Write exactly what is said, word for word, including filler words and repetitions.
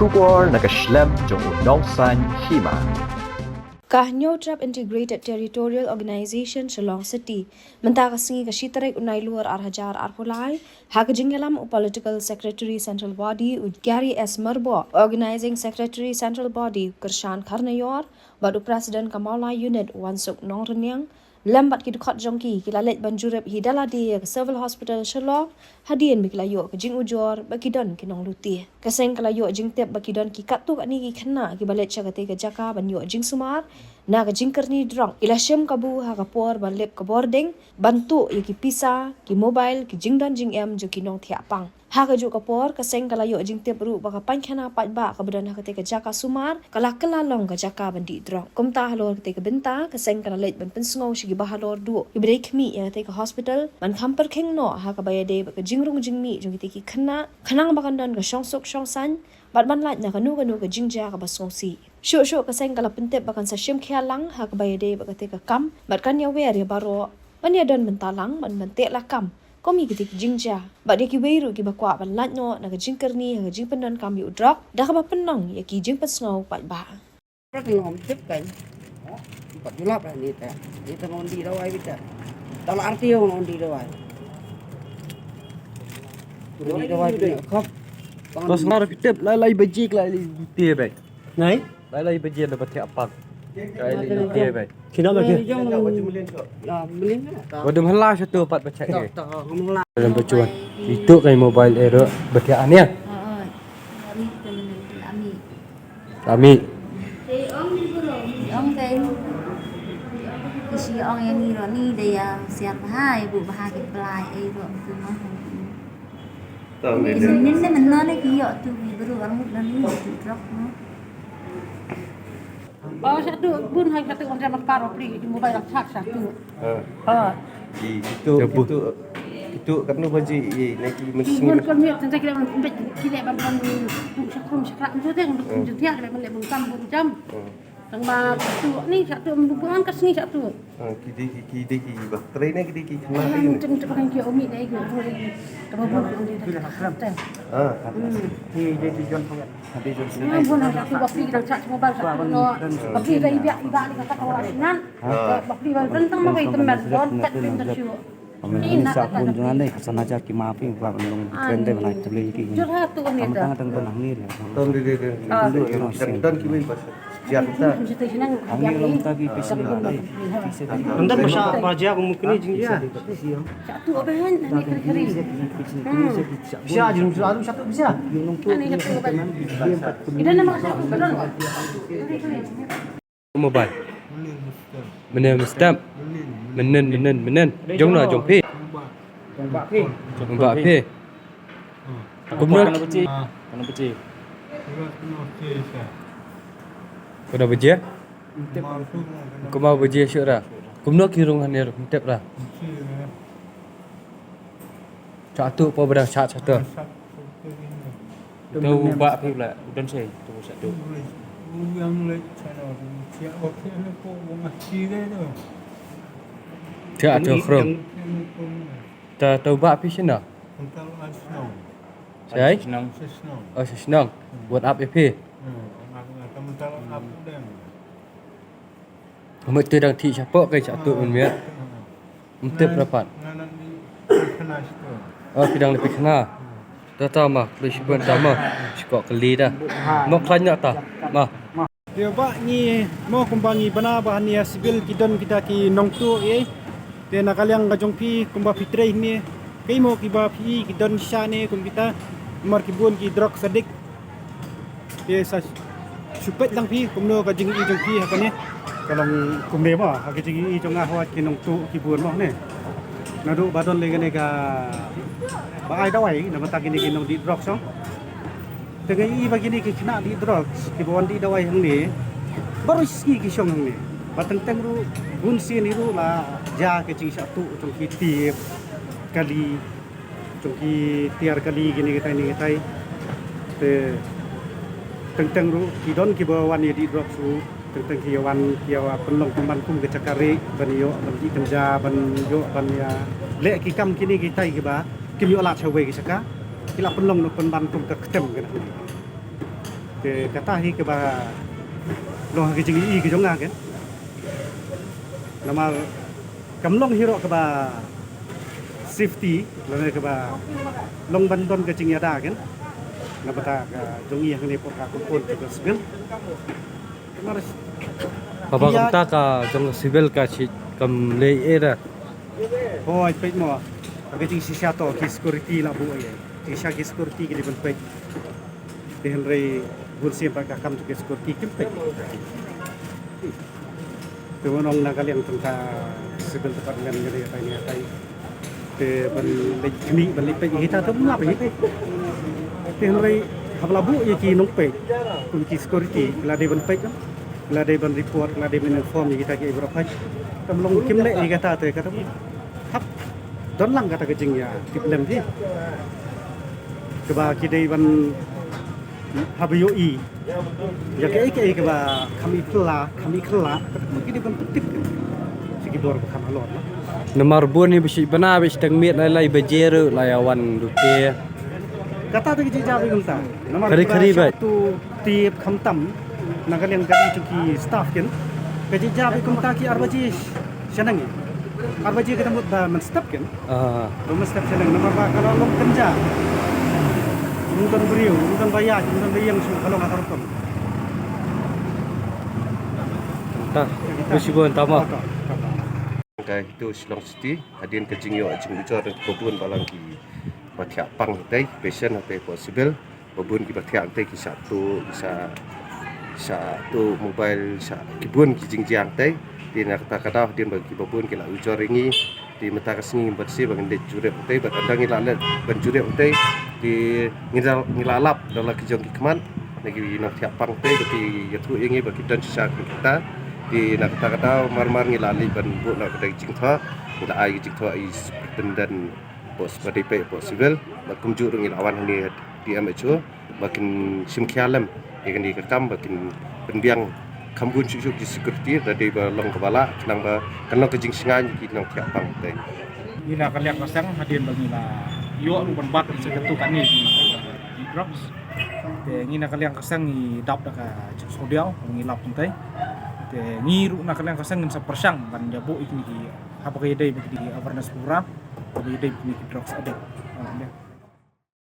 Khubor na ka shlem jong u nongsaiñ hima. Ka Hynñiewtrep Integrated Territorial Organization Shillong City, mynta ka sngi ka shi tarik u Nailur ar hajar arphew lai, ha ka jingïalam u Political Secretary Central Body u Gary S Myrboh, Organizing Secretary Central Body u Kyrshan Kharnaior, bad u President ka Mawlai Unit u Wansuk Nongrynïeng, lem bad ki dkhot jong ki, ki la leit ban jurip hi da lade ïa ka Civil Hospital Shillong, hadien ba ki la ïoh ka jingujor ba ki don ki nonglute. Ka seng ka la ïoh jingtip ba ki don ki katto katne ki khynnah kiba leit sha katei ka jaka ban ïoh jingsumar na ka jingkyrni drok. Ki la shim kabu ha ka por ba lip ka bording, ban tuh ïa ki pisa, ki mobile, ki jingdon jingem jong ki nongthiah pang. Ha kajuh ka por, ka seng ka la ïoh jingtip ruh ba ka painkhana paidbah kaba don ha katei ka jaka sumar ka la kylla long ka jaka ban dih drok. Kumta halor katei ka bynta, ka seng ka la leit ban pynsngew sha kiba halor duh kiba dei khmih ïa katei ka hospital, ban kham pyrkhing noh ha kaba ïadei bad ka jingrung jingmih jong kitei ki khynnah, khnang ba kan don ka shongsuk shongsaiñ bad ban lait na kano kano ka jingjia kaba sngewsih. Shuh shuh ka seng ka la pyntip ba kan sa shim khia lang ha kaba ïadei bad katei ka kam bad kan ïawer ïa baroh ban ïadon bynta lang ban, ban teh lakam kum ïa kitei ki jingjia bad ïa kiwei ruh kiba kwah ban lait noh na ka jingkyrni ha ka jingpyndonkam ïa u drok da kaba pynlong ïa ki jingpynsngew paidbah. Pat ngam tip kai. Pat julap ni ta. Ni ta mon di dawai bita. Dal arti mon di dawai. Di dawai bita. Khop. Pas ngar ki tip lai lai baje lai lai te bai. Nai? Lai lai baje da bathia pat. Lai lai te bai. Kina ba ke? Ya, beli. Wadum hala satu pat bacha ke. Dalam bachuan. Itu kai mobile ero bathia ania. Ami. Ong kai. Ki shi ong ïa ngi ruh ni da ïa siar bha, ïa buh bha ki plai, eh, ruh tu mah. Nin ne men ne ki ïoh tu ki briew arngut na ni tu drok no. Oh, satu bun hai satu orang zaman paro pli ki mobile rak sak satu. Ha. Ki, kitu, kitu, kitu katno baje, eh, na ki machine. Bun kon miet tang kita ban bet kile ban ban bun sakrum sakra tu teng bun jentiak kile ban le bun kam bun jam. Tang ba satu ni satu bun ka sngi satu. Ha, ki dei ki, ki dei ki ba. Trai ne ki dei ki kena ni. Teng teng ki umi dei ki. Ka ba bun ki dei. Ha. Ki dei ki jon pang. Bun satu bapli dang chat semua bang satu no. Bapli dang ibak ibak ni kata orang sinan. Bapli bang tentang makai teman don kat bin tersiu. Ini sa pun jona ne ka sana ja ki ma phi ba long trend de bana tule ki. Jur ha tu ni. Am tang tang bana ni. Ton de de de. Tang don ki wei pas. Siap ta. Ang ni long ta ki pisi la. Ndan ba sha ba ja ko mukni jing ja. Satu apa ni kiri kiri. Bisa jin satu bisa. Ani satu apa? Ida nama satu belum. Mobile. Menen mestep. Menen, menen, menen. Jong na jong phi. Jong ba phi. Kumno? Kana baje. Kana baje. Kana baje? Kuma baje shuh ra. Kumno ki rung hangne, mtep ra. Sha tu po badang sha sha tu. Tu ba phi la u don sei tu sha tu. Sha tu khrum. Ta tu ba phi sina. Sai? Oh, sha shnong. Wat ap ïa phi. Mut tu dang thik shapoh kai sha tu mynmiet. Mtip rapat. Oh, phi dang leh phi khana. Ta ta ma, leh shi bun ta ma. Shkok kali da. Mo khlaiñ na ta. Ma. Te ba ngi mo kumba ngi bana ba hani ha civil ki don kita ki nongtuh ei. Te na ka liang ka jong phi kumba phi trei hynne. Kei mo kiba phi ki don sha ne kum kita. Mar ki bun ki drug addict. Te sa shu peit lang phi kumno ka jingïohi jong phi ha kane. Ka long kumne mo ha ka jingïohi jong nga ha ki nongtuh ki bun mo ne. Naduh ba don lei kane ka ba ai dawai na bynta kine ki nongdih drug song. Te nga ïohi ba kine ki khynnah dih drug kiba wan dih dawai hangne baroh shi sngi ki shong hangne. Ba teng teng ruh bun sien hi ruh la jia ka jingshah tuh jong ki tiar kali. Jong ki tiar kali kine kitai ne kitai. Te teng teng ruh ki don kiba wan ïa dih drug shuh. Teng teng ki ïa wan ki ïa pynlong pynban kum ka jaka rieh ban ïoh ban dih kynja ban ïoh ban ïa leh ki kam kine kitai kiba kim ïoh lad sha wei ki jaka. Ki la pynlong noh pynban kum ka ktem kane. Te kata hi kaba long ha ka jingïohi ka jong nga, kan. Namar kam long hi ruh kaba safety, lane kaba long ban don ka jingïada, kan. Namar kata ka jong i hangne por ka compound ka civil. Namar Haba ïa kumta ka jong ka civil ka shi kam leh ei da. Hooid, peit mo. Ka jingshisha to ki security la buh ei. Jingshisha ki security ki dei ban peit. Te hynrei bun sien pat ka kam jong ki security kim peit. Te wan ong na ka liang jong ka civil department ngi dei tai ngi tai. Te ban leit khmih, ban leit peit ïa kita te mlap hi. Te hynrei haba la buh ïa ki nongpeit kum ki security, la dei ban peit, la dei ban report, la dei ban inform ïa kita ki baroh peit. Te long kim leh ïa kata te kata hap don lang kata ka jingïatip lem hi. Kaba ki dei ban haba ïohi ïa kaei kaei kaba kham i phylla, kham i khylla, kata ki dei ban pyntip sha ki bor ba kham halor, na. Namar bun hi ba shi bana ba shi tang miet lai lai baje ruh la ïa wan lute. Kata te ka jingïabi kumta. Namar khari khari ba tu tip khamtam na ka liang ka jong ki staff, kan. Ka jingïabi kumta ki ar baje shaneng. Ar baje ka mut ba mynstep, kan. Ah. Ba mynstep shaneng namar ba ka la long kynja. Ym don briew, ym don ba ïaid, ym don ba ïeng shuh, ka long ha ka rukom. Ta. Bisi bun tama. Ka hito Shillong City hadien ka jingïoh jingujor ba bun balang ki ba thiah pang hangtei, patient hangtei hapoh civil. Ba bun ki ba thiah hangtei ki shah tuh, ki shah, shah tuh mobile, shah ki bun ki jingjia hangtei. Te na kata ka daw hadien ba ki ba bun ki la ujor ïa ngi. Te mynta ka sngi ban sdang ba ngin leit jurip hangtei, bad ynda ngi la leit ban jurip hangtei te ngi la, ngi la lap da la ki jong ki khmat na ki nongthiah pang hangtei ba ki ïathuh ïa ngi ba ki don shisha ki kita. Te na kata ka daw mar mar ngi la leit ban buh na ka dei jingthoh, ngi la ai ki jingthoh ïa i superintendent post ba dei peit post civil, bad kumjuh ruh ngi la wan hangne D M H O ba kin shim khia lem ïa kane ka kam ba kin pynbiang kham bun shuh shuh ki security da dei ba long kaba lah khnang ba kan long ka jingshngaiñ ïa ki nongthiah pang hangtei. Ngi na ka liang ka seng hadien ba ngi la ïoh ruh ban bat sa katu kane ki, ki drugs. Te ngi na ka liang ka seng ngi dap da ka jingsngewdiaw ngi lap hangtei. Te ngi ruh na ka liang ka seng ngin sa pyrshang ban ïa buh ïa kine ki haba ka ïadei bad ki awareness program. Haba ïadei bad kine ki drugs addict.